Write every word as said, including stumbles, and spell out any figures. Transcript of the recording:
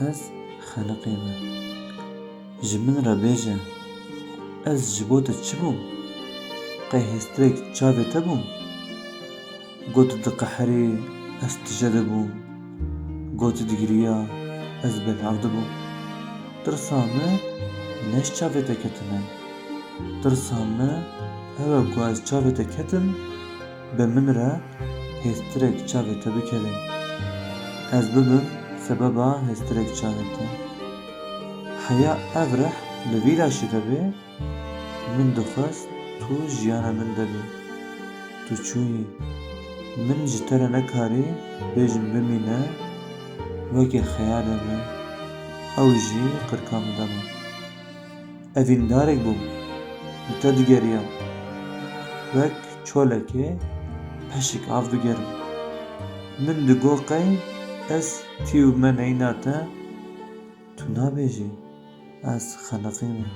Ez xeniqî me. Ji min re bêje, ez ji bo te çi bûm? Qey hêstirek çavê te bûm? Got diqeherî, ez tije dibûm. Got digiriya, ez belav dibûm. Tirsa min ne ji çavê te ketine. Tirsa min ew e ku ez çavê te ketim, bi min re hêstirek çavê te bikeve. Ez bibim sebeba hêstirek çavê te. Heya ev rih li vî laşî de bê, min dixwest tu jiyana min de bî. Tu çûyî. Min ji te re nekarî bêjim bimîne, wekî xeyalê min ew jî qirka min de bû. Evîndarek bûm, li te digeriyam. Wek çolekê peşik av digerim. Min digot qey ez tî û me neyna te, tu nabêjî ez xeniqî me.